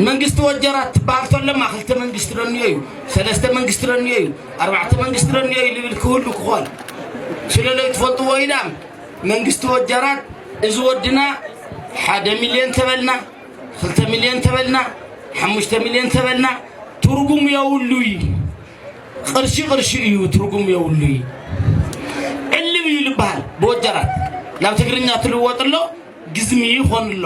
መንግስቲ ወጀራት ትበሃል ተሎማ ክልተ መንግስቲ ደንዮ እዩ፣ ሰለስተ መንግስቲ ደንዮ እዩ፣ ኣርባዕተ መንግስቲ ደንዮ እዩ ልብል ክህሉ ክኾን። ስለለይ ትፈልጥዎ ኢዳም መንግስቲ ወጀራት እዚ ወድና ሓደ ሚልዮን ተበልና፣ ክልተ ሚልዮን ተበልና፣ ሓሙሽተ ሚልዮን ተበልና ትርጉም የብሉይ። ቅርሺ ቅርሺ እዩ፣ ትርጉም የብሉይ። ዕልብ እዩ ልበሃል ብወጀራት። ናብ ትግርኛ ትልወጥ ኣሎ፣ ግዝሚ ይኾን ኣሎ።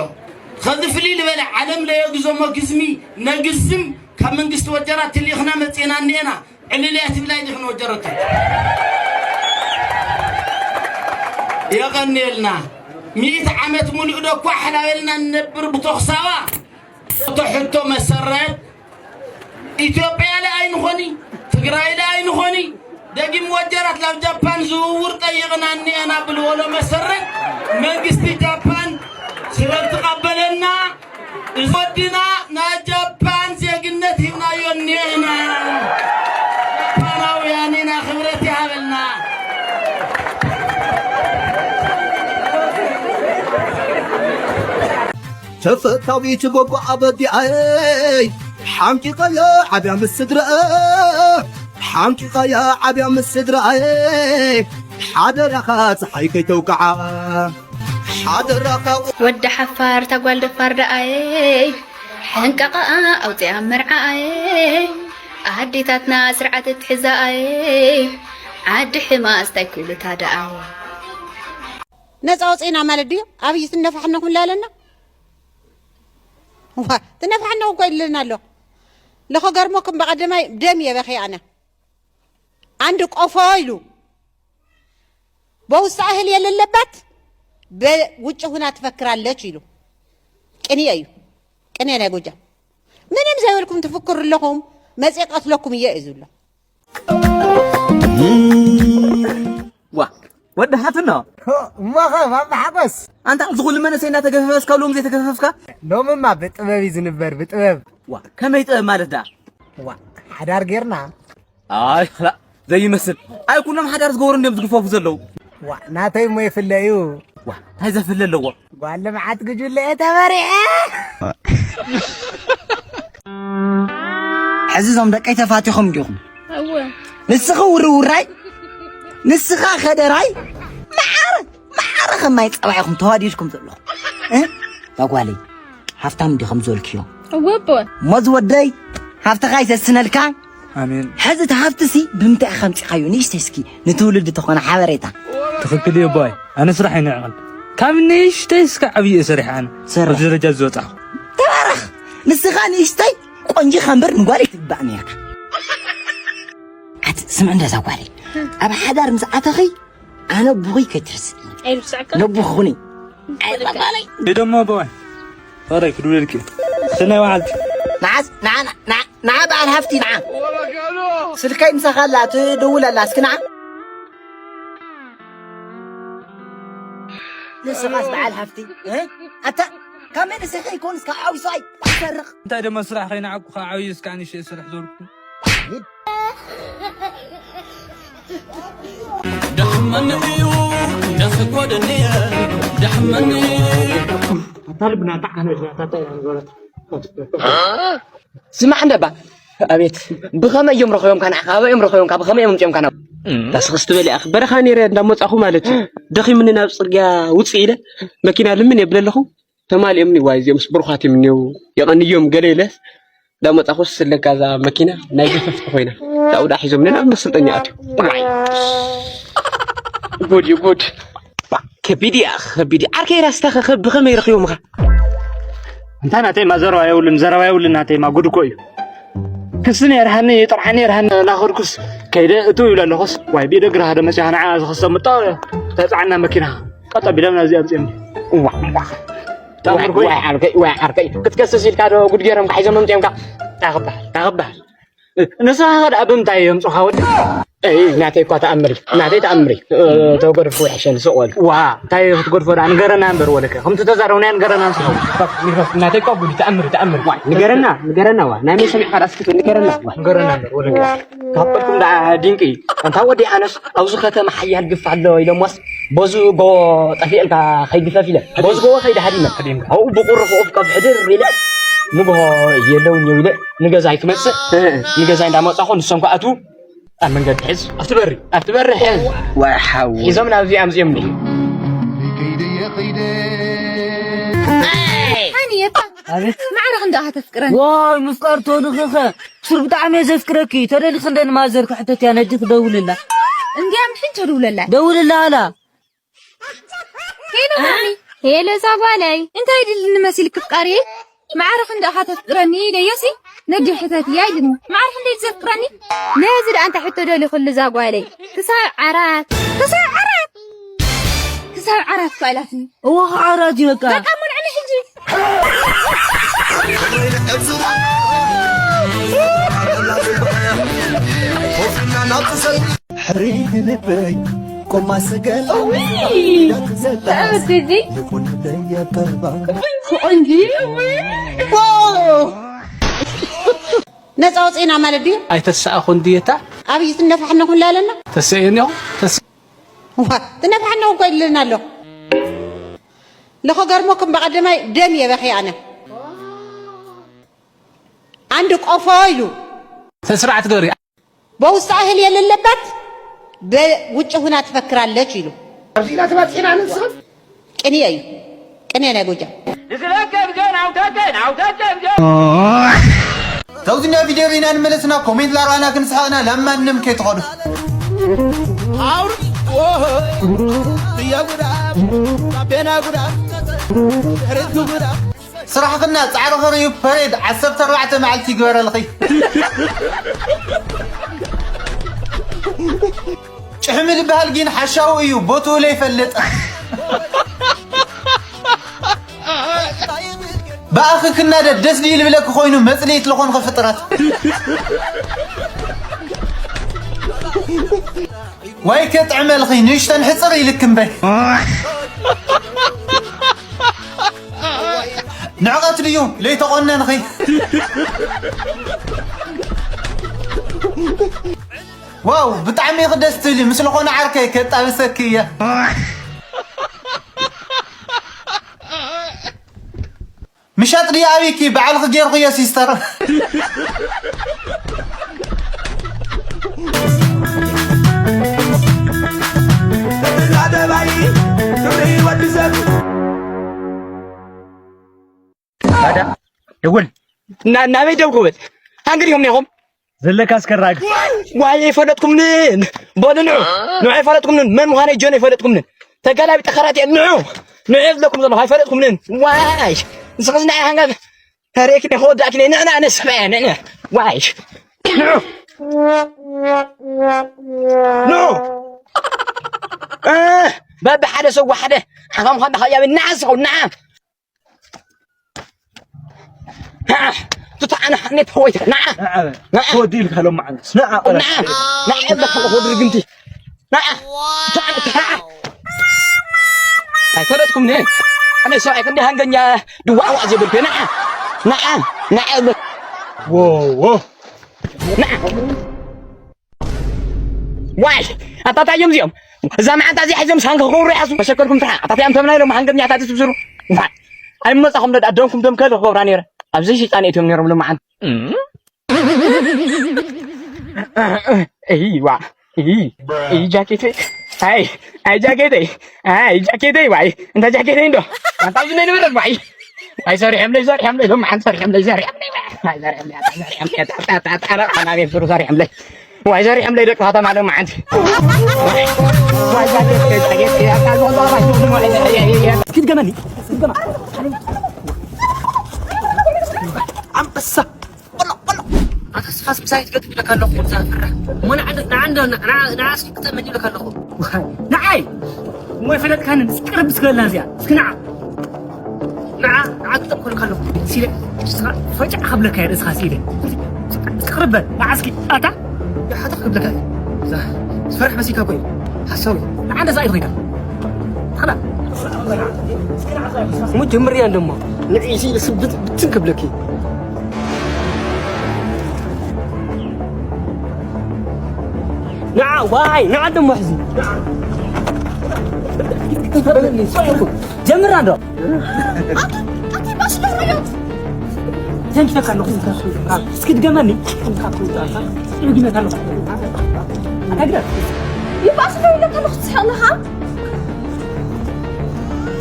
ከዚ ፍልይ ዝበለ ዓለም ለየግዞሞ ግዝሚ ነግዝም ካብ መንግስቲ ወጀራት ትልኢኽና መጺእና እኒኤና። ዕልልያ ትብላይ ዲኽን ወጀረታት። የቐንየልና። ሚእቲ ዓመት ሙሉእ ዶ እኳ ሓላበልና ንነብር ብተኽሳዋ? እቶ ሕቶ መሰረት ኢትዮጵያ ለ ኣይንኾኒ፣ ትግራይ ለ ኣይንኾኒ። ደጊም ወጀራት ናብ ጃፓን ዝውውር ጠይቕና እኒአና ብልበሎ መሰረት መንግስቲ ጃፓን ስለ ዝተቐበለና እዚ ወድና ናይ ጃፓን ዜግነት ሂብናዮ እኒአና። ጃፓናውያን ኢና፣ ክብረት ይሃበልና። ተፈታዊት ጎጎ ኣበዲኣይ ሓንቂቐያ ዓብያ ምስ ስድረአ ሓንቂቐያ ዓብያ ምስ ስድረኣየ ሓደራኻ ፀሓይ ከይተውቅዓ ሓደራኻ ወዲ ሓፋር ታጓል ደፋር ደኣየ ሓንቀቐኣ ኣውፅኣ መርዓኣየ ኣዴታትና ስርዓት እትሕዛኣየ ዓዲ ሕማስ ታይ ክብሉታ ደኣየ ነፃ ወፂና ማለት ድዩ ኣብይ ትነፋሕነኹም ላለና ትነፋሕነኹም እኮ ይልልና ኣሎ ለኸገርመኩም በቐደማይ ደም የበኺ ኣነ አንድ ቆፎ ይሉ በውስጥ እህል የሌለባት በውጭ ሁና ትፈክራለች ይሉ ቅኔ እዩ ቅኔ ናይ ጎጃም ምንም ዘይብልኩም ትፍክሩ ኣለኹም መፅእ ቀትለኩም እየ እዩ ዝብሎ ዋ ወዲ ሓትኖ እሞኸ ባባ ሓጎስ ኣንታ ዝኹሉ መነሰይ እናተገፈፈስ ካብ ሎም ዘይተገፈፍካ ሎምማ ብጥበብ እዩ ዝንበር ብጥበብ ዋ ከመይ ጥበብ ማለት ዳ ዋ ሓዳር ጌርና ኣይ ላ ዘይመስል ኣይ ኩሎም ሓዳር ዝገበሩ እንዲዮም ዝግፈፉ ዘለዉ ዋ ናተይ እሞ ይፍለ እዩ ዋ እንታይ ዘፍለ ኣለዎ ጓል ልምዓት ግጁለ እየ ተመሪዐ ሕዚ እዞም ደቀይ ተፋቲኹም እንዲኹም ንስኺ ውርውራይ ንስኻ ኸደራይ መዓረ መዓረ ኸማይ ፀባይ ኢኹም ተዋዲድኩም ዘለኹም ዳጓለይ ሃፍታም እንዲኹም ዝበልክዮ እወ ኣቦ እሞ ዝወደይ ሃፍትኻ ይሰስነልካ ኣሜን። ሕዚ እቲ ሃፍትሲ ብምንታይ ኢኻ ኣምጺኻዮ ንእሽተይ እስኪ ንትውልዲ ተኾነ ሓበሬታ። ትኽክል እዩ ኣቦይ ኣነ ስራሕ ኣይንዕቕን ካብ ንእሽተይ እስከ ዓብዪ እየ ሰሪሐ ኣነ ስራሕ። ኣብዚ ደረጃ እዚ ዝበፃሕኹ። ተባረኽ ንስኻ ንእሽተይ ቆንጂኻ እምበር ንጓል ኣይትግባእ ነርካ። ኣቲ ስምዒ እንደዛ ጓለይ ኣብ ሓዳር ምስ ኣተኺ ኣነ ኣቦኺ ከይትርስዒ። ኣይርስዐካ። ነቦኺ ኩኒ። ኣይ ጓለይ። ደሞ ኣቦይ ኧረ ክድውለልኪ እየ። ሰናይ መዓልቲ። ንዓስ ንዓ ንዓ ንዓ በዓል ሃፍቲ ንዓ። ስልከይ ምሳኻ ኣላ ትድውል ኣላ እስኪ ንዓ። ንስኻስ በዓል ሃፍቲ እ? ኣታ ካብ መንእሰይ ከይኮንስ ካብ ዓብዪ ሰብኣይ ትሰርቕ። እንታይ ደሞ ስራሕ ከይነዓኩ ካብ ዓብዪ እስካዕ ንእሽተይ ዝሰርሕ ዘበልኩ። ደኽመኒ እዩ ደስ እኮ ደንየን ደኽመኒ እዩ ኣታ ልብና እንታይ ዓይነት ናታታ እያ ዝገበረት ስማዕ እንደባ ኣቤት ብኸመይ እዮም ረኸዮምካ ንዓኻ ኣበይ እዮም ረኸዮምካ ብኸመይ እዮም ኣምፅኦምካ ናብ ዳስኽስ ትበል እያ በረኻ ነይረ እንዳመፃኹ ማለት እዩ ደኺምኒ ናብ ፅርግያ ውፅእ ኢለ መኪና ልምን የብለ ኣለኹ ተማሊኦምኒ ዋይ እዚኦምስ ብሩኻት እዮም እኒው የቐንዮም ገለ ኢለ ዳመጻኹስ ስለካ እዛ መኪና ናይ ገፈፍቲ ኮይና ዳኡ ዳ ሒዞም ናብ መስልጠኛ ኣትዩ ዋይ ጉድ እዩ ጉድ ከቢድ እያ ከቢድ እያ ዓርከይ ራስታ ከከብ ብኸመይ ረኺቦምኻ እንታይ ናተይማ ዘረባ የብሉን ዘረባ የብሉን ናተይማ ጉድ እኮ እዩ ክስን የርሃኒ ጥርዓን የርሃኒ ናኸድኩስ ከይደ እቱ ይብለ ኣለኹስ ዋይ ብኢደ ግራ ሃደ መፅያ ንዓ ዝኸሰምጦ ተፃዕና መኪና ቀጠ ቢሎም ናዚ ኣምፅኦም ክትከስስ ኢልካ ዶ ጉድ ገይሮም ክሓይዞም ኣምፅኦምካ እንታይ ክበሃል እንታይ ክበሃል ንስኻ ከ ደኣ ብምንታይ የምፁኻ ወዲ ናተይ እኳ ተኣምር እዩ ናተይ ተኣምር እዩ ተጎድፍኩ ይሕሸኒ ስቕ በሉ ዋ እንታይ ክትጎድፎ ደኣ ንገረና እምበር ወለከ ከምቲ ተዛረብናዮ ንገረና ንስኻ ናተይ እኳ ጉድ ተኣምር ተኣምር ንገረና ንገረና ዋ ናይ መን ሰሚዕካ ደኣ እስኪ ንገረና ንገረና እምበር ወለከ ካብ በልኩም ደኣ ድንቂ ኣንታ ወዲ ኣነስ ኣብዚ ከተማ ሓያል ግፍ ኣሎ ኢሎምዋስ በዚ ጎቦ ጠፊእልካ ከይግፈፍ ኢለ በዚ ጎቦ ከይደ ሃዲመ ኣብኡ ብቁሪ ክኡፍ ከብሕድር ኢለ ንግሆ የለውን የው ኢለ ንገዛይ ክመጽእ፣ ንገዛይ እንዳመጻኹ ንሶም ክኣትዉ ኣብ መንገዲ ሕዝ፣ ኣብቲ በሪ፣ ኣብቲ በሪ ሕዝ። ዋይ ሓው። ሒዞም ናብዚ ኣምጺኦምኒ። ሃኒ የታ። ኣቤት። ማዕረ ክንደኣ ከተፍቅረኒ። ዋይ፣ ምፍቃር ተንኽኸ። ሱር ብጣዕሚ እየ ዘፍቅረኪ። ተደሊኺ እንደ ንማዘር ክሕተት እያ፣ ነዲ ክደውልላ። እንዲያም ሕጂ ደውለላ። ደውልላ ኣላ። ሄሎ ማሚ። ሄሎ ዛጓለይ። እንታይ ድልኒ መሲልክ ፍቃሪ? ማዕረ ክንደኻ ተፍቅረኒ ኢለዮሲ ነዲ ሕተት እያ ኢልኒ። ማዕረ ክንደይ ዘፍቅረኒ? ነዚ ደኣ እንታይ ሕቶ ደሊ ኩሉ ዛጓለይ? ክሳብ ዓራት። ክሳብ ዓራት። ክሳብ ዓራት እኳ ኢላትኒ። እዋ ዓራት እዩ በቃ። በቃ እሞ ንዕኒ ሕጂ። ሕሪክ ልበይ ቆማ ስገል ዳክ ዘላ ተበስጂ ልቡን ለየቀርባ ቆንጂ ነፃ ወፂና ማለት ድዩ? ኣይተሰኣኹን ድየታ? ኣብይ ትነፋሕነኹም ላለና ተሰእየኒ ተሰ ዋ ትነፋሕነኹም እኮ ይልልና ኣሎ። ለኸገርሞኩም በቐደማይ ደም የበኺ ኣነ። አንድ ቆፎ ኢሉ ተስርዓት ገሪ በውስጥ እህል የሌለበት በውጭ ሁና ትፈክራለች ኢሉ። ኣብዚ ኢና ተባጺሕና ንስኻት? ቅኔ እዩ። ቅኔ ናይ ጎጃም። ንስለከ ብገን ኣውተከን ኣውተከ ብገን ተውዝኛ ቪድዮ ሪና ንመለስና ኮሜንት ላራና ክንስሓቅና ለማንም ከይትኸዱ። ኣውር ያ ጉዳ ቤና ጉዳ ሬቱ ጉዳ ስራሕኽና ጻዕሪ ኽርእዩ ፐሬድ ዓሰርተ ኣርባዕተ መዓልቲ ይግበረልኺ። ጭሕሚ ዝበሃል ግን ሓሻዊ እዩ፣ ቦትኡ ለይፈልጥ። ብኣኺ ክናደድ ደስ ድዩ ልብለኪ ኮይኑ መጽልኢት ልኾንኺ ፍጥረት። ዋይ ከጥዕመልኺ ንእሽተን ሕጽር ኢልክ እምበይ። ንዕቐት ድዩ ለይተቖነንኺ? ዋው ብጣዕሚ ኢኺ ደስ ትብሊ፣ ምስ ዝኾነ ዓርከይ ከጣብሰኪ እየ። ምሻጥ ድዩ ኣቢኪ ባዕልኺ ጌርኽዮ ሲስተር። ተዛደባይ ክብሪ ወዲ ሰብ። ታዲያ ደውል። እና ናበይ ደው ክብል? ሃንግር እዮም ነይኹም? ዘለካ እስከ ራግ። ዋይ ኣይፈለጥኩምንን። በሉ ንዑ። ንዑ ኣይፈለጥኩምንን። መን ምዃነይ ጆን ኣይፈለጥኩምንን። ተጋላቢጠ ኸራት እየ። ንዑ። ንዑ እየ ዝብለኩም ዘለኹ ኣይፈለጥኩምንን። ዋይ። ንስኽስ ንዓይ ሃንጋል ተሬክኒ ኸወዳእክኒ። ንዕና ነስበ ንዕና። ዋይ። ንዑ። ንዑ። እ፣ በብሓደ ሰው ሓደ። ሓኻም ኸንዳ ኸያበ ንዓ ስኸው ንዓ። ትተዓነ ሓኔት ሆይተ ንዓ። ንዓ። ንዓ። ትወዲ ኢልካ ሎም መዓልስ። ንዓ ቆላ። ንዓ። ንዓ ኢልካ ከለኹ ድርግምቲ። ንዓ። ትተዓነ ንዓ። ኣይፈለጥኩም ነ። ኣነ ሰብኣይ ክንዲ ሃንገኛ ድዋዕዋዕ ዘብል ከ ንዓ። ንዓ። ንዓ ኢልካ። ዎ፣ ዎ። ንዓ። ዋይ ኣታታዮም እዚኦም እዛ መዓንታ እዚኣ ሒዞም ሳንካ ክገብሩ ይሓሱ መሸከልኩም ትራ ኣታታዮም ተምና ኢሎም ሃንገኛታት ትብስሩ። ዋይ ኣይመጻኹም ደዳ ደምኩም ደም ከለ ክገብራ ነይረ። ኣብዚ ሽጣን እቶም ነይሮም ሎም መዓንት። እይ ዋ እይ እይ ጃኬተይ ኣይ ኣይ ጃኬተይ ኣይ ጃኬተይ ዋይ እንታ ጃኬተይ እንዶ ኣንታ ኣብዚ ናይ ንብረት ዋይ ኣይሰሪሖምለይ ሰሪሖምለይ ሎም መዓንት ሰሪሖምለይ ሰሪሖምለይ ዋይ ሰሪሖምለይ ኣታ ሰሪሖምለይ ኣታ ሰሪሖምለይ ዋይ ዘሪሖምለይ ደቂ ከተማ ሎማዓንቲ። እስኪ ድገመኒ። ኣንበሳ። ኣታ ስኻስ ምሳይ ትገጥም ኢለካ ኣለኹ። እዛ ፍረ። እሞ ንዓ እንዶ፣ ንዓ እንዶ፣ ንዓ፣ ንዓ እስኪ ግጠመኒ ኢለካ ኣለኹ። ንዓይ? እሞ ይፈለጥካኒ። እስኪ ቅርብ እስኪ በልና እዚኣ። እስኪ ንዓ። ንዓ፣ ንዓ ክጠምኮልካ ኣለኹ። ሲለ፣ እስኻ ፈጫ ከብለካ እየ ርእስኻ ሲለ። እስኪ ቅርብ በል። ንዓ እስኪ፣ ኣታ። ሓታ ክብለካ እየ። እዛ፣ ዝፈርሕ መሲልካ እኮ እዩ። ሓሳዊ። ንዓ እንደዛ ኣይትኾይና። ሓላ። እሞ ጀምርያ እንደሞ። ንዒ ሲለ ስብት ብትን ክብለኪ። ንዓ፣ ዋይ፣ ንዓ እንደሞ ሕዚ። ጀምራ እንዶ። ኣቲ፣ ኣቲ፣ ባሽ ደህና እዮም። ሰንኪተካ ኣለኹ። እስኪ ድገመኒ። ካብ ከውጣካ። ይግመት ኣለኹ። ኣታግዳ። ይባስ ነው ለካ ነው ሲያለኻ።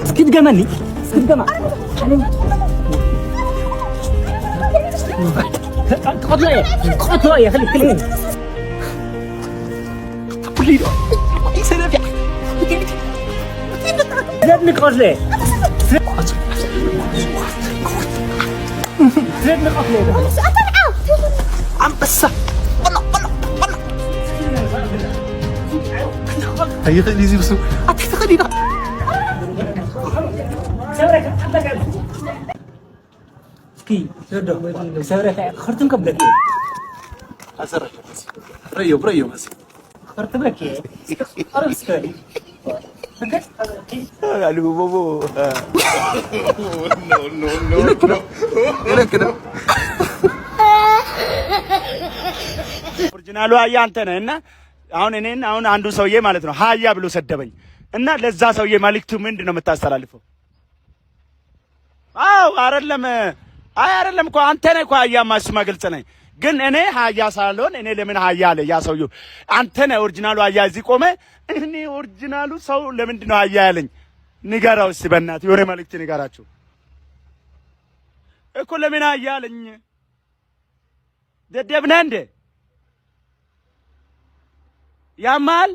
እስኪ ድገመኒ። እስኪ ድገማ። ትቆጥሎ እየ። ትቆጥሎ እየ። ክልክል። ኣንበሳ። ኣይኽእል እዩ ዝብሱ። ኣትኽእል ኢና። እስኪ፣ ሰዶ፣ ክሰብረካ፣ ክርትም ከብለካ። ኣሰረዮ፣ ረዮ፣ ረዮ፣ መሲ። ክርትም ለኪ። እስኪ፣ ቀረብ እስኪ። ኣሉ ቦቦ። ይለክ ነው። ኦሪጂናሉ አያ አንተ ነህ። እና አሁን እኔን አሁን አንዱ ሰውዬ ማለት ነው ሀያ ብሎ ሰደበኝ። እና ለዛ ሰውዬ መልእክቱ ምንድን ነው የምታስተላልፈው? አዎ፣ አይደለም። አይ፣ አይደለም እኮ፣ አንተ ነህ እኮ አህያማ፣ እሱማ ግልጽ ነኝ። ግን እኔ አህያ ሳልሆን፣ እኔ ለምን አህያ አለ ያ ሰውዬው? አንተ ነህ ኦሪጂናሉ አህያ እዚህ ቆመ። እኔ ኦሪጂናሉ ሰው ለምንድን ነው አህያ ያለኝ? ንገረው እስቲ በእናትህ፣ የሆነ መልእክት ንገራቸው እኮ። ለምን አህያ አለኝ? ደደብ ነህ እንዴ? ያማል።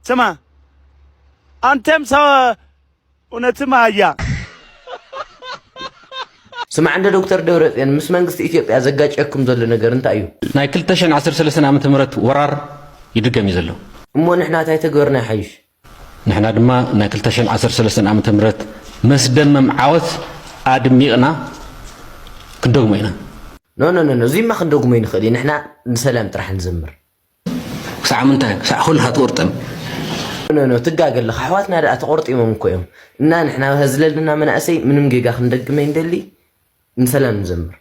ስማ፣ አንተም ሰው፣ እውነትም አህያ። ስማዕ እንደ ዶክተር ደብረጽዮን፣ ምስ መንግስቲ ኢትዮጵያ ዘጋጨኩም ዘሎ ነገር እንታይ እዩ? ናይ ክልተ ሽሕን ዓሰርተ ሰለስተን ዓመተ ምህረት ወራር ይድገም እዩ ዘሎ። እሞ ንሕና እንታይ ተገበርና ይሓይሽ? ንሕና ድማ ናይ ክልተ ሽሕን ዓሰርተ ሰለስተን ዓመተ ምህረት መስደመም ዓወት ኣድሚቕና ክንደግሞ ኢና። ኖ፣ ኖ፣ ኖ፣ ኖ፣ እዚማ ክንደግሞ ይንኽእል እዩ። ንሕና ንሰላም ጥራሕ ንዘምር። ክሳዕ ምንታይ? ክሳዕ ኩልኻ ትቑርጠም። ኖ፣ ኖ፣ ትጋገ ኣለኻ። ኣሕዋትና ደኣ ተቖርጢሞም እኮ እዮም። እና ንሕና ዝለለና መናእሰይ ምንም ጌጋ ክንደግም ኣይንደሊ። ንሰላም ንዘምር።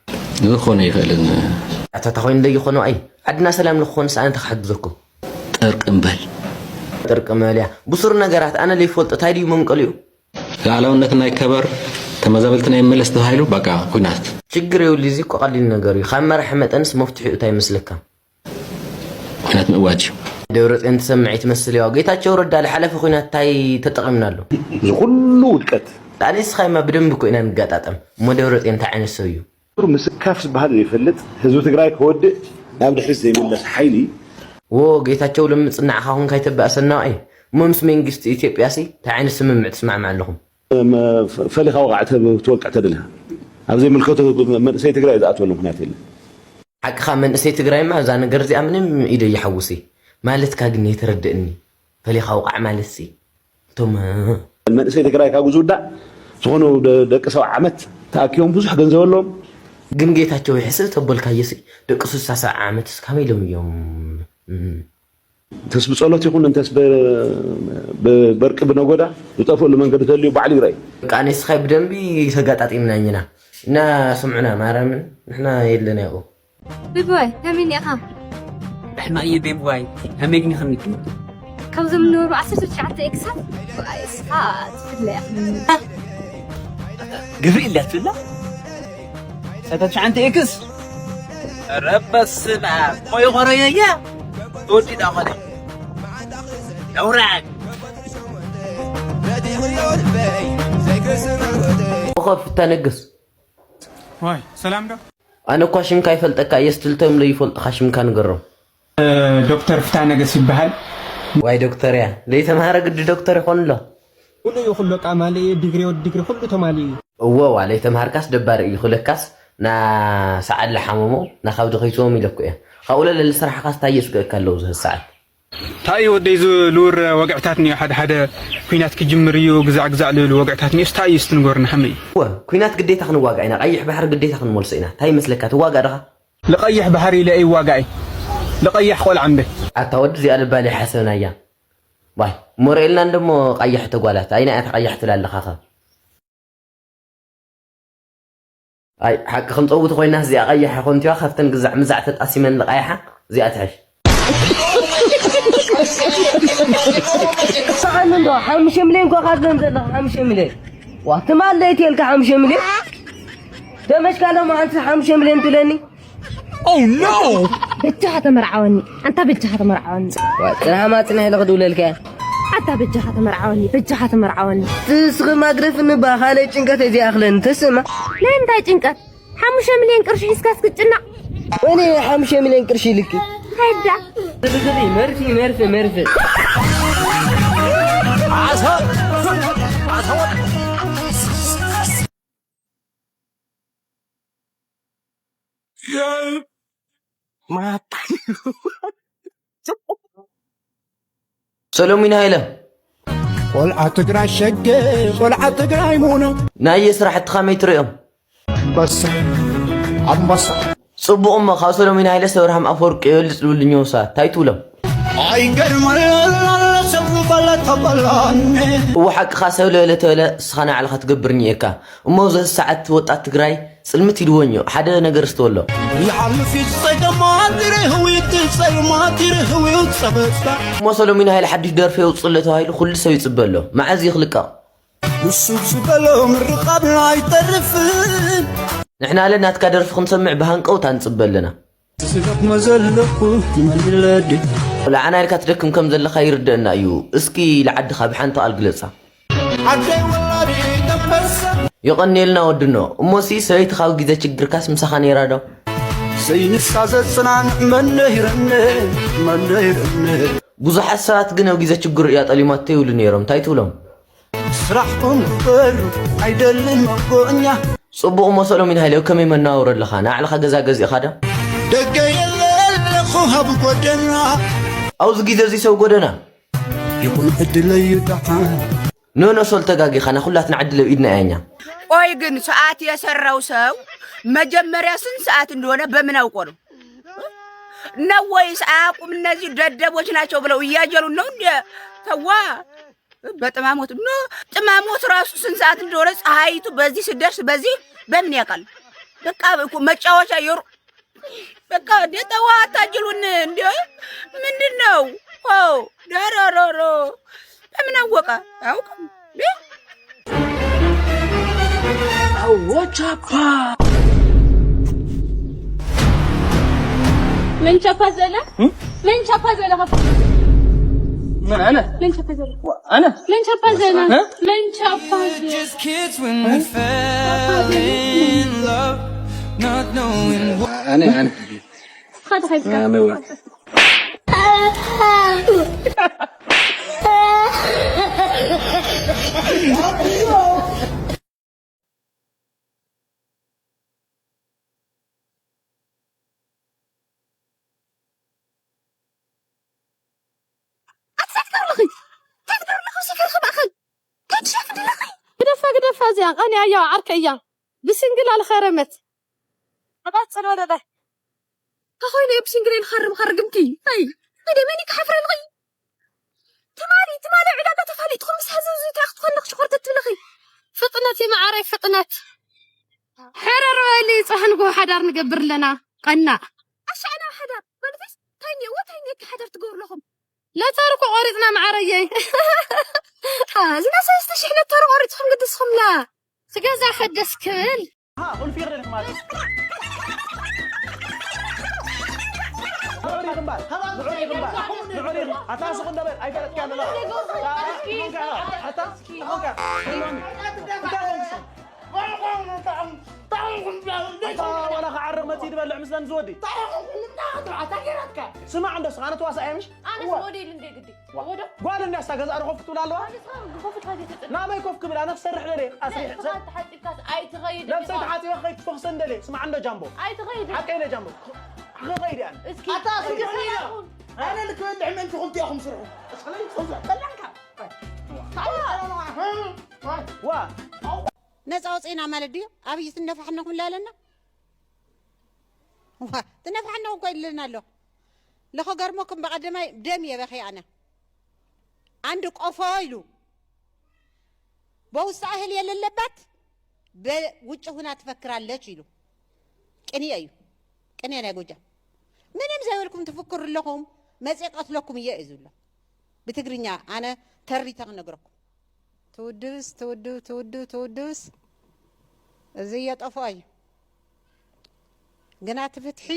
ዝኾነ ይኽእልን። ኣታ፣ እንታይ ኮይኑ ዘይኮነ? ኣይ፣ ዓድና ሰላም ንክኾንስ ኣነ እንታይ ክሕግዘኩም? ጥርቅም በል። ጥርቅም በል እያ። ብሱር ነገራት ኣነ ዘይፈልጦ እንታይ ድዩ መንቀሊኡ? ሉዓላውነትና ይከበር፣ ተመዛበልትና ይመለስ ተባሂሉ፣ በቃ፣ ኩናት። ችግር የብሉ፣ እዚ እኮ ቀሊል ነገር እዩ። ካብ መራሒ መጠንስ መፍትሒኡ እንታይ ይመስለካ? ኩናት ምእዋጅ እዩ። ደብረጽዮን ትሰምዕ ትመስል እያ። ጌታቸው ረዳ ዝሓለፈ ኩናት እንታይ ተጠቒምናሉ? እዚ ኩሉ ውድቀት። ኣነ ንስኻ ድማ ብደንቢ እኮ ኢና ንገጣጠም። እሞ ደብረጽዮን እንታይ ዓይነት ሰብ እዩ? ምስካፍ ዝበሃል ዘይፈልጥ፣ ህዝቢ ትግራይ ክወድእ ናብ ድሕሪት ዘይምለስ ሓይሊ። ዎ፣ ጌታቸው ሎሚ ጽናዕኻ ኹን ካይተባእሰና ዋዒ። እሞ ምስ መንግስቲ ኢትዮጵያ ሲ እንታይ ዓይነት ስምምዕ ትስማዕምዕ ኣለኹም? መ-፣ ፈ-፣ ፈሊኻ ውቃዕ ተ-፣ ትወቅዕ ተደሊኻ። ኣብ ዘይምልከቶ መንእሰይ ትግራይ ዝኣትወሉ ምኽንያት የለን። ሓቅኻ መንእሰይ ትግራይማ እዛ ነገር እዚኣ ምንም ኢደ ይሓውሲ። ማለትካ ግን የተረድእኒ። ፈሊኻ ውቃዕ ማለት ሲ። እቶም መንእሰይ ትግራይ ካብ ዝውዳእ ዝኾኑ ደ-፣ ደቂ ሰብዓ ዓመት ተኣኪቦም ብዙሕ ገንዘብ ኣለዎም። ግን ጌታቸው ይሕስብ ተበልካዮ ሲ። ደቂ ስሳ ሰብዓ ዓመት እስካመይ ኢሎም እዮም? እም። እንተስ ብጸሎት ይኹን እንተስ ብ-፣ ብ-፣ በርቂ ብነጎዳ ዝጠፍእሉ መንገዲ ተልዩ ባዕሉ ይረኣይ። በቃ ንስኻ ብደንቢ ተጋጣጢምና እኝና እና ስምዑና ማርያምን ንሕና የለና ይቑ። ብባይ ከመይ ኢኻ? ሕማቕ እየ ቤብዋይ፣ ከመይ ግን ይኽንክ? ካብዞም ዝነበሩ ዓሰርተ ትሽዓተ ኤክሳት ብኣይ እስኻ ትፍለ ኢኻ። ግብሪ ኢላ ትብላ? ዓሰርተ ትሽዓተ ኤክስ? ኧረ በስመ ኣብ። ቆይ ቆረየ እያ። ተወዲዳ ኾነ። ነውራን። ኮኸብ ፍታ ንግስ። ዋይ፣ ሰላም ዶ? ኣነ እኳ ሽምካ ይፈልጠካ እየ፣ ስትልቶም ለይፈልጥኻ ሽምካ ንገሮም። እ፣ ዶክተር ፍታ ነገስ ይበሃል። ዋይ ዶክተር እያ፣ ለይተምሃረ ግዲ ዶክተር ይኾን ኣሎ? ኩሉ እዩ፣ ኩሉ ቃማሊ እዩ፣ ዲግሪ ወዲ ዲግሪ ኩሉ ተማሊ እዩ። እወ፣ ዋላ ይተምሃርካስ ደባሪ እዩ፣ ክለካስ ና ሰዓል ለሓመሞ ና ካብ ድኸይትዎም ኢለኩ እየ። ካብኡ ለለ ስራሕኻስ ታይ የስግእካ ኣለዉ ዝህ ሰዓት? እንታይ እዩ ወደይ፣ እዚ ልውር ወግዕታት እኒኦ፣ ሓደ ሓደ ኲናት ክጅምር እዩ፣ ግዛዕ ግዛዕ ልብል ወግዕታት እኒኦስ እንታይ እዩ እስቲ ንገሩና፣ ከመይ እዩ? እወ፣ ኲናት ግዴታ ክንዋጋእ ኢና፣ ቀይሕ ባሕሪ ግዴታ ክንመልሶ ኢና። እንታይ ይመስለካ፣ ትዋጋእ ዲኻ? ልቐይሕ ባሕሪ ኢለ ኣይዋጋእይ፣ ልቐይሕ ቆልዓ እምበ። ኣታ ወዲ እዚኣ ልባል ሓሰብናያ። ዋይ፣ እሞ ርኤልና እንደሞ ቀያሕ ተጓላት፣ ኣይና እያ ተቐያሕ ትላ ኣለኻ ኸ? ኣይ፣ ሓቂ ክንጸውት ኮይና እዚኣ ቀያሕ ኮንቲዋ ካብተን ግዛዕ ምዛዕ ተጣሲመን ዝቐያሓ እዚኣ ትሕሽ። ሰኣን እንዶ ሓሙሽተ ሚልዮን እኮ ካብዘን ዘለኻ ሓሙሽተ ሚልዮን። ዋ ትማል ለይቲ የልካ ሓሙሽተ ሚልዮን ደመሽካ ሎም ሓንቲ ሓሙሽተ ሚልዮን ትብለኒ። በጃኻ ተመርዓወኒ ኣንታ በጃኻ ተመርዓወኒ። ዋ ጽንሓ ማጽንሕ ኢለ ክድውለልካ እያ። ኣታ በጃኻ ተመርዓወኒ በጃኻ ተመርዓወኒ። ትስኺ ማግረፍኒ እባ ካልእ ጭንቀት እዚኣ ኣኽለኒ ተስማ። ናይ እንታይ ጭንቀት ሓሙሽተ ሚልዮን ቅርሺ ሒዝካ እስክትጭነቕ። እኔ ሓሙሽተ ሚልዮን ቅርሺ ኢልኪ። ኸዳ ዝብዝቢ መርፊ መርፊ መርፊ። ሰሎሚን ሃይለ ቆልዓ ትግራይ ሸገ ቆልዓ ትግራይ ሙኖ ናየ ስራሕቲ ከመይ ትርእዮም? ኣንበሳ ኣንበሳ ጽቡቕ እሞ ካብ ሰሎሚን ሃይለስ ኣብርሃም ኣፈወርቂ ይበልጽ ዝብሉ እኒሆ ሰባት እንታይ ትብሎም? ኣይገርመላ ሰብ በለ ተበላኒ እወ ሓቅኻ ሰብ ለበለ ተበለ እስኻ ንባዕልኻ ትገብር እኒኤካ እሞ ኣብዚ ሰዓት ወጣት ትግራይ ጽልምት ኢልዎ እኒኦ ሓደ ነገር እስተወሎ። ይሓልፍ እዩ ጸገማት ይርህው እዩ ጸልማት ይርህው እዩ ጸበታ እሞ ሰሎሚን ሃይለ ሓድሽ ደርፊ የውጽእ ኣሎ ተባሂሉ ኩሉ ሰብ ይጽበ ኣሎ። መዓዝ እዩ ክልቀቕ? ንሱ ዝበሎ ምርቓብ ኣይተርፍን። ንሕናለ ናትካ ደርፊ ክንሰምዕ ብሃንቀውታ ንጽበ ኣለና። ስጋት መዘለኩ ይመልለዲ። ቆልዓ ናይልካ ትደክም ከም ዘለኻ ይርደአና እዩ። እስኪ ልዓድኻ ብሓንቲ ቃል ግለጻ። ዓደይ ወላዲት ኣንበሳ። የቐንየልና ወድኖ። እሞሲ ሰበይትኻ ኣብ ግዜ ችግርካስ ምሳኻ ነይራ ዶ? ዘይንሳ ዘጽናንዕ መን ነይረኒ መን ነይረኒ። ብዙሓት ሰባት ግን ኣብ ግዜ ችግሩ እያ ጠሊማቶ ይብሉ ነይሮም። እንታይ ትብሎም? ስራሕኩም ክበሩ ኣይደልን መጎኛ። ጽቡቕ እሞ ሰሎሚን ሃይለ ከመይ መነባብሮ ኣለኻ? ንባዕልኻ ገዛ ገዚእኻ ዶ? ደገ የለ ኣለኹ ኣብ ጎደና። ኣብዚ ግዜ እዚ ሰብ ጎደና። ይኹን ዕድለይ ይጠሓን። ኖ ኖ ሶል ተጋጊኻ ናኹላትና ዕድል ኣብ ኢድና እያ እኛ። ቆይ ግን ሰዓት የሰራው ሰው መጀመሪያ ስንት ሰዓት እንደሆነ በምን አውቆ ነው? ነው ወይስ አያውቁም እነዚህ ደደቦች ናቸው ብለው እያጀሉን ነው እንደ ተዋ በጥማሞት ኖ ጥማሞት ራሱ ስንት ሰዓት እንደሆነ ፀሐይቱ በዚህ ስደርስ በዚህ በምን ያውቃል? በቃ እኮ መጫወቻ የሩ በቃ እንደ ተዋ አታጅሉን እንደ ምንድን ነው? ኦ ዳራራራ በምን አወቀ? አያውቅም። ምን ቸኳ ዘለ ምን ቸኳ ዘለ ከፍ ምን አነ ምን ቸኳ ዘለ አነ ምን ቸኳ ዘለ እ? ምን ቸኳ ዘለ Just kids when we fell in love, not knowing what. አነ አነ ኻድ ኸይድ አነ ወ ግደፋ ግደፋ እዚኣ ቀንያ እያ ዓርከ እያ ብስንግል ኣልኸረመት ኣባፅል ወደዳይ ተኾይነ እየ ብስንግል ልኸርም ኸርግምቲ ይ ኣደ መን ክሓፍረልኺ ትማሊ ትማሊ ዕዳጋ ተፋሊጥኹም ምስ ሃዘዙ እንታይ ክትኾንኽ ሽኾር ተትብልኺ ፍጥነት ይመዓረይ ፍጥነት ሕረር በሊ ፃሕንጎ ሓዳር ንገብር ኣለና ቀናእ ኣሻዕና ሓዳር ማለትስ እንታይ እኒኦ እንታይ እኒኦ ሓዳር ትገብሩ ኣለኹም ለተር እኮ ቆሪፅና መዓረየይ ዝና ሰለስተ ሽሕ ለተር ቆሪፅኩም ግድስኹምና ስገዛ ከደስ ክብል ቁልፊ ይኽደልክ ማለት ንዑሪ ግንባር ንዑሪ ግንባር ንዑሪ ኣታ ስኹ እንደበል ኣይፈለጥካ ኣለኻ ኣታ ዋላ ክዓርቕ መፂ ዝበልዕ ምስለን ዝወዲ ስማዕ እንዶ ስኻ ኣነ ተዋሳእ እየ ምሽ ኣነስ ሞዴል እንደ ግዲ ወዶ ጓል እንዲያ ስታ ገዛ ዶ ኮፍ ክትብል ኣለዋ ኣነስ ካብ ኮፍ ትኸይድ ትጥል ናበይ ኮፍ ክብል ኣነ ክሰርሕ ደለ ኣስሪሕ ንስኻ ተሓፂብካስ ኣይትኸይድ ነብሰይ ተሓፂበ ከይድ ትፈኽሰ እንደለ ስማዕ እንዶ ጃምቦ ኣይትኸይድ ሓቀይ ነ ጃምቦ ክኸይድ እያ እስኪ ኣታ ስርሑ ኣነ ልክበልዕ ምእንቲ ክልቲኦኹም ስርሑ ዋ ነፃ ወፅእና ማለት ድዩ ኣብይ ትነፋሕነኹም ላለና ትነፋሕነኹም እኮ ይልልና ኣሎ ለኸገርመኩም በቐደማይ ደም እየ በኺ ኣነ አንድ ቆፎ ኢሉ በውስጣ እህል የሌለባት በውጭ ሁና ትፈክራለች ኢሉ ቅኔ እዩ ቅኔ ናይ ጎጃም ምንም ዘይብልኩም ትፍክሩ ኣለኹም መፅእ ቀትለኩም እየ እዩ ዝብሎ ብትግርኛ ኣነ ተሪተ ክነግረኩም ትውድብስ፣ ትውድብ፣ ትውድብ፣ ትውድብስ፣ እዚ እየጠፍኦ እዩ። ግና እቲ ፍትሒ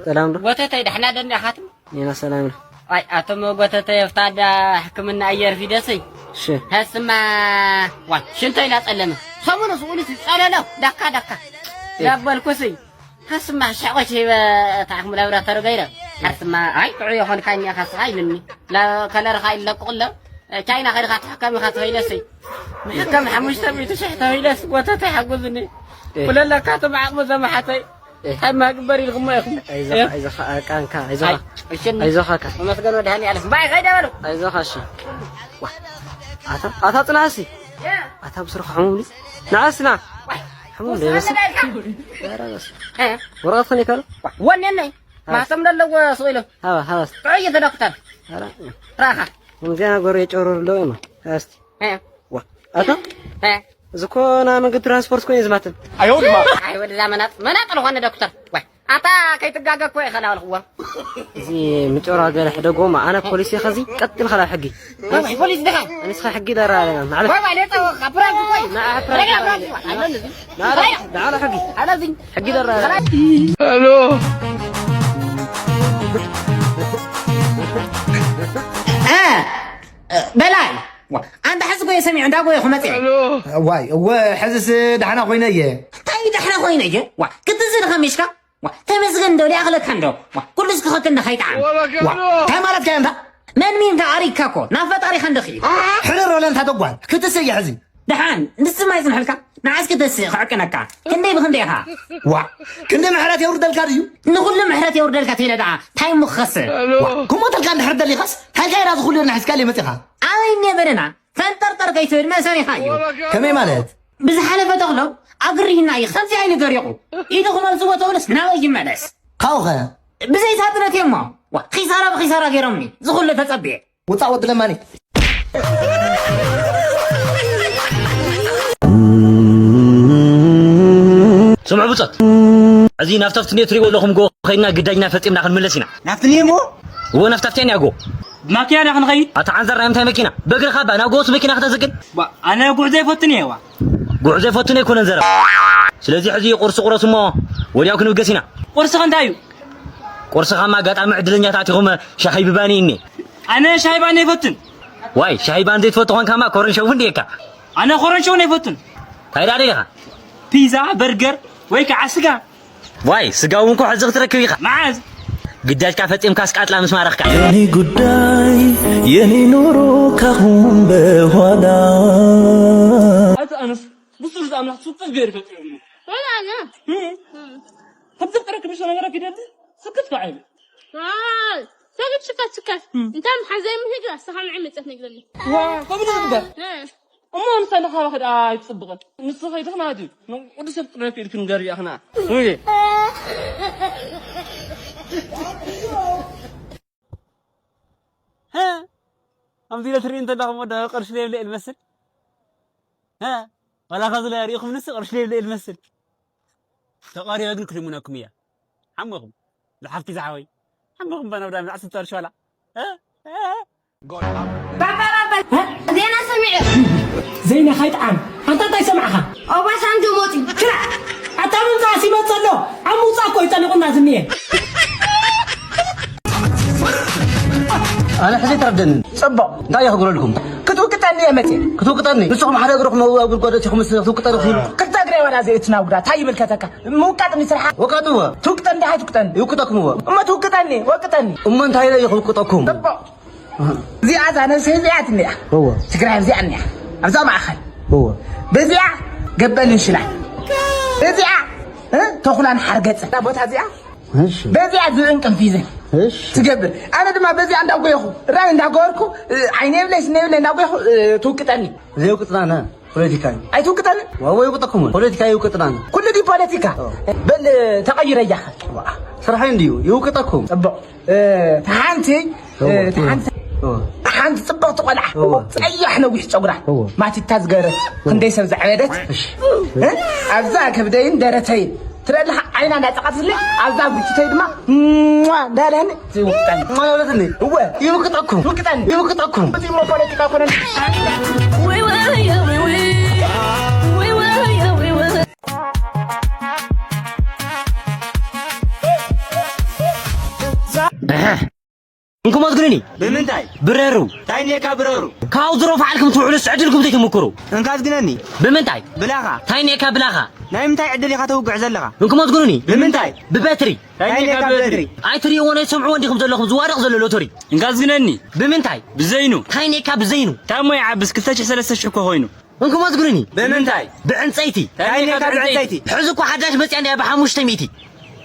ሰላም ዶ? ጎተተይ፣ ደሕና ዶ እንዲኻትም? ኔና ሰላም ነው። ኣይ፣ ኣቶም ጎተተይ፣ ኣብታ ኣዳ ሕክምና ኣየር ፊደሰይ። እሺ። ሀስማ፣ ዋ፣ ሽንቶ ኢላ ጸለመ። ሰሙኑ ስኡሉ ጸለሎ፣ ዳካ፣ ዳካ። ዳበልኩስይ። ሀስማ፣ ሻቆች ይበ፣ ታዕኩም ላብራቶሪ ገይረ። ሀስማ፣ ኣይ፣ ጥዑ የኾንካኛ ካስኻ ኢልኒ። ላ-፣ ከለርኻ ይለቅቕ ኣሎ። ቻይና ከድኻ ትሕከም ኢኻ ተባሂለሲ። ምሕከም ሓሙሽተ ሚእቲ ሽሕ ተባሂለስ፣ ጎተተይ ሓጉዝኒ። እህ። ኩለለካ እቶም ዓቕሚ ዘመሓተይ። እህ። እንታይ ማግበር ኢልኩሞ ኢኹም? ኣይዞኻ፣ እህ። ኣይዞኻ፣ ቃንካ፣ ኣይዞኻ። ኣይ፣ እሽኒ። ኣይዞኻ፣ ካ። ተመስገን መድሃኒ ኣለም። ባይ፣ ከይደ በሉ። ኣይዞኻ፣ እሺ። ዋ። ኣታ፣ ኣታ ጽናሲ። ያ። ኣታ ብስርኻ ሕሙም ድዩ? ንዓስ ና። ዋይ። ሕሙም ድዩ? ውስጥ ይመስል። ነገር ኣልካ። ኧረ በስ። እ? ወረቐት ከኔ ካሎ? ዋ፣ ወኔ ነይ። ሃስ። ማህተም ደለዎ ስቕ ኢሎ። ሃባ፣ ሃባስ። ጥዑይ እዩ ዶክተር። ኧረ። ራኻ። ከምዚያ ነገሩ የጨሩር ኣለዉ እማ። ሃስቲ። እ። ዋ። ኣታ? እ። እዚ እኮ ናይ መንገዲ ትራንስፖርት ኮይኑ እዩ ዝማትም። ኣይ፣ ወደዛ መናጥ፣ መናጥ ዝኾነ ዶክተር። ዋይ፣ ኣታ ከይትጋገ እኮ እየ ከላበልክዎ። እዚ ምጮራ ገለ ሕደጎማ፣ ኣነ ፖሊስ እየ፣ ኸዚ ቀጥል ኸላ ሕጊ። ዋይ፣ ፖሊስ ድኻ? ኣንስኻ ሕጊ ደራ ኣለና። ናዕለ። ዋይ፣ ዋይ፣ ሌጣ ወኻ፣ ፕራንክ እኮ እዩ። ናዓ ፕራንክ ረጋ፣ ኣለና። ፕራንክ ኣለና። ናዕለ፣ ናዕለ ሕጊ። ሕጊ ደራ። ኣለዚ። ሄሎ። እ፣ በላይ። ዋ፣ ኣንታ ሕዚ እኮ እየ ሰሚዐ፣ እንዳ ጎየኹ መፅአ። ዋይ፣ እወ፣ ሕዝስ ዳሕና ኮይነ እየ። እንታይ ዳሕና ኮይነ እየ? ዋ፣ ክትዝን ኸሚሽካ? ዋ፣ ተመስገን እንዶ፣ ሊኣኽለካ እንዶ። ዋ፣ ኩሉስ ክኸክል እንዶ ኸይጠዓም። ዋ፣ እንታይ ማለት ከ ኣንታ? መን ሚንካ ኣሪግካ እኮ፣ ናብ ፈጣሪኻ እንዶ ኽኢድ። ሕርር በለ ኣንታ ተጓል፣ ክትስእ እየ ሕዚ። ደሓን፣ ንስማ ይጽንሐልካ። ንዓስ ክትስእ ክዕቅነካ። ክንደይ ብኽንደይ ኢኻ? ዋ፣ ክንደይ ምሕረት የውርደልካ ድዩ? ንኹሉ ምሕረት የውርደልካ ተይለ ደኣ፣ እንታይ እሞ ክኸስር? ዋ፣ ክሞተልካ እንድሕር ደሊኻስ፣ እንታይ ኢልካ ኢላ ዝኹሉ ኢልና ሒዝካለይ መጺኻ? ኣበይ እኒአ በለና? ፈንጠርጠር ከይትብል መእሰሪኻ እዩ። ከመይ ማለት? ብዝሓለፈ ተኽሎ ኣግሪህና እዩ፣ ከምዚ ኣይንገሪቑ። ኢዱ ክመልስዎ ተብልስ ናበይ ይመለስ? ካብኡኸ? ብዘይ ሳጥነት እየ እሞ። ዋ፣ ኺሳራ ብኺሳራ ገይሮምኒ፣ ዝኹሉ ተጸብየ። ውጻእ ወዲ ለማኒ። ስምዑ ብጾት። እዚ ናብቲ ኣብቲ እኒኦ ትሪእዎ ኣለኹም ጎቦ ኸይድና ግዳጅና ፈጺምና ክንምለስ ኢና። ናብቲ እኒኦ እሞ? እወ፣ ናብቲ ኣብቲ እኒኣ ጎቦ። ብማኪና ዲና ክንኸይድ? ኣታ ዓንዛር ናይ ምንታይ መኪና? በእግርኻ ባ ናብ ጎቦስ መኪና ክተዝግን? ባ፣ ኣነ ጉዕዞ ይፈትን እየ ዋ። ጉዕዞ ይፈትን ኣይኮነን ዘረባ። ስለዚ ሕዚ ቁርሲ ቁረስ እሞ ወዲያው ክንብገስ ኢና። ቁርሲ ኸ እንታይ እዩ? ቁርሲ ኻማ ኣጋጣሚ ዕድለኛታት ኢኹም ሻሂ ብባኒ እኒ። ኣነ ሻሂ ባኒ ይፈትን። ዋይ፣ ሻሂ ባኒ ዘይትፈቱ ኾንካማ ኮረንሸው እንዲካ። ኣነ ኮረንሸው ኣይፈቱን። እንታይ ደኣ ደሊኻ? ፒዛ፣ በርገር ወይ ከዓ ስጋ። ዋይ፣ ስጋ እውን እኮ ሕዚ ክትረክብ ኢኻ። መዓዝ? ግዳጅካ ፈጺምካስ ቃጥላ ምስ ማረኽካ። የኔ ጉዳይ የኔ ኑሮ ካሁን በኋላ። ኣቲ ኣነስ ብስሩ ኣምላኽ ጽብጽብ ገይሩ ፈጢሩኒ። ወላ ኣነ። እም። እም። ከምዚ ፍጥረት ክብሾ ነገራት ይደሊ? ስክት ከዓይሉ። ዋይ፣ ሰግድ ሽካት ሽካት። እም። እንታይ ምሓዘይ ምሂድ፣ ኣስኻ ንዓይ መጸት ነግረኒ። ዋ፣ ከምዚ ዝግበር? እ። እሞ ንሳ ንኻባኺ ደኣ ኣይትጽብቕን። ንሱ ኸይድኽና ድዩ? ንቅዱስ ፍጥረት ኢልክን ገርያኽና። ውይ። ሀ? ከምዚ ኢለ ትርኢ እንተለኹም ወደ ቅርሺ ዘይብለ እየ ዝመስል? ሀ? ዋላ ኸዚ ላይ ሪኢኹም ንስ ቅርሺ ዘይብለ እየ ዝመስል? ተቐሪበ ግን ክልምነኩም እያ። ሓመኹም። ዝሓፍኪ ዝሓወይ። ሓመኹም በነብዳ ምዛዕ ስተርሽ ዋላ። ሀ? ሀ? ባባ፣ ባባ፣ ዜና ሰሚዐ። ዜና ካይጥዓም። ኣንታ እንታይ ሰማዕኻ? ኦባሳንጆ ሞጺ። ክላ። ኣታ ምምጻእስ ይመጽእ ኣሎ። ኣብ ምውጻእ እኮ እዩ ጠሊቑና ዝኒኤ። ኣነ ሕዚ ተረደኒ። ጽቡቕ። እንታይ እየ ክገብረልኩም? ክትውቅጠኒ እየ መጽየ። ክትውቅጠኒ? ንስኹም ሓደ እግርኹም ኣብ፣ ኣብ ጉድጓድ ኣእቲኹም ምስ ክትውቅጠኒ ትብሉ። ክልተ እግረይ ዋላ ዘእትና ጉዳ፣ እንታይ ይምልከተካ? ምውቃጥ እንዲ ስርሓ። ወቀጥዎ። ትውቅጠኒ ዲኻ ኣይትውቅጠኒ? ይውቅጠኩም እዎ። እሞ ትውቅጠኒ፣ ወቅጠኒ። እሞ እንታይ ኢለ እየ ክውቅጠኩም? ጽቡቕ። እዚኣ እዛ ነብሰይ እዚኣ እያ እኒኣ። እወ። ትግራይ እዚኣ እኒኣ። ኣብዛ ማእኸል። እወ። በዚኣ ገበልን ሽላን። በዚኣ፣ እ፣ ተኹላን ሓርገጽን። እዛ ቦታ እዚኣ፣ እሺ። በዚኣ ዝብእን ቅንፊዝን እሺ። ትገብር። ኣነ ድማ በዚኣ እንዳጎየኹ፣ ራይ እንዳገበርኩ፣ እ፣ ዓይነ የብለይ፣ ስነ የብለይ እንዳጎየኹ፣ እ፣ ትውቅጠኒ። ዘይውቅጥናነ ፖለቲካ እዩ። ኣይትውቅጠኒ? ዋወ ይውቅጠኩም። ፖለቲካ ይውቅጥናነ። ኩሉ ድዩ ፖለቲካ? ኦ። በል፣ ተቐይረ እያኸ። ዋ፣ ስራሐይ እንድዩ፣ ይውቅጠኩም። ጽቡቕ። እ፣ ተሓንቲ፣ እ፣ እወ፣ ተሓንቲ፣ እወ። ሓንቲ ጽብቕቲ ቆልዓ፣ እወ። ጸያሕ ነዊሕ ጸጉራ፣ እወ። ማቲታ ዝገበረት፣ እወ። ክንደይ ሰብ ዘዕበደት፣ እሺ። እ? ኣብዛ ከብደይን ደረተይን ትረድልኻ ዓይና እንዳጸቐትስለ ኣብዛ ጉጭተይ ድማ ሟ እንዳለኒ ትውቅጠን። ማ ይብለትኒ? እወ ይውቅጠኩም። ይውቅጠን። ይውቅጠኩም። እዚ እሞ ፖለቲካ ኮነ። እንኩም ኣዝግኑኒ። ብምንታይ? ብረሩ። እንታይ እኒኤካ ብረሩ? ካብኡ ዝረፉ ዓልኩም ትውዕሉ ዕድልኩም ዘይትምክሩ። እንካ ኣዝግነኒ። ብምንታይ? ብላኻ። እንታይ እኒኤካ ብላኻ? ናይ ምንታይ ዕድል ኢኻ ተውግዕ ዘለኻ? እንኩም ኣዝግኑኒ። ብምንታይ? ብበትሪ። እንታይ እኒኤካ ብበትሪ? ኣይትርእይዎን ኣይትሰምዕዎን ዲኹም ዘለኹም ዝዋደቕ ዘሎ ሎተሪ። እንካ ኣዝግነኒ። ብምንታይ? ብዘይኑ። እንታይ እኒኤካ ብዘይኑ? ታሞ ይዓብስ ክልተ ሽሕ ሰለስተ ሽሕ እኮ ኮይኑ። እንኩም ኣዝግኑኒ። ብምንታይ? ብዕንፀይቲ። እንታይ እኒኤካ ብዕንፀይቲ? ሕዚ እኮ ሓዳሽ መፅያ እንድያ ብሓሙሽተ ሚእቲ።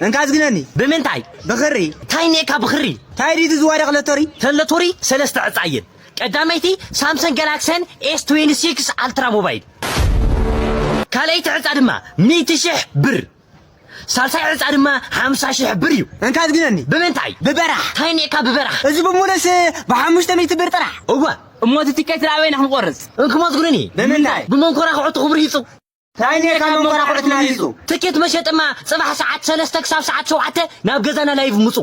እንካ ኣዝግነኒ። ብምንታይ? ብኽሪ። እንታይ እኒኤካ ብኽሪ? እንታይ ድዩ እቲ ዝዋደቕ ሎተሪ? ተን ሎተሪ ሰለስተ ዕፃ እየን። ቀዳመይቲ ሳምሰንግ ጋላክሰን ኤስ ትዌንቲ ሲክስ ኣልትራ ሞባይል። ካልኣይቲ ዕፃ ድማ ሚእቲ ሽሕ ብር። ሳልሳይ ዕፃ ድማ ሓምሳ ሽሕ ብር እዩ። እንካ ኣዝግነኒ። ብምንታይ? ብበራሕ። እንታይ እኒኤካ ብበራሕ? እዚ ብምሉእስ ብሓሙሽተ ሚእቲ ብር ጥራሕ። እወ። እሞ እቲ ቲኬት ንኣበይ ኢና ክንቆርፅ? እንኩም ኣዝግኑኒ። ብምንታይ? ብመንኮራኹዕቲ ክብሪ ይፁ። እንታይ እኒኤካ መንኮራኹዕትና ይፁ? ትኬት መሸጥማ ፅባሕ ሰዓት ሰለስተ ክሳብ ሰዓት ሸውዓተ ናብ ገዛና ላይቭ ምፁ።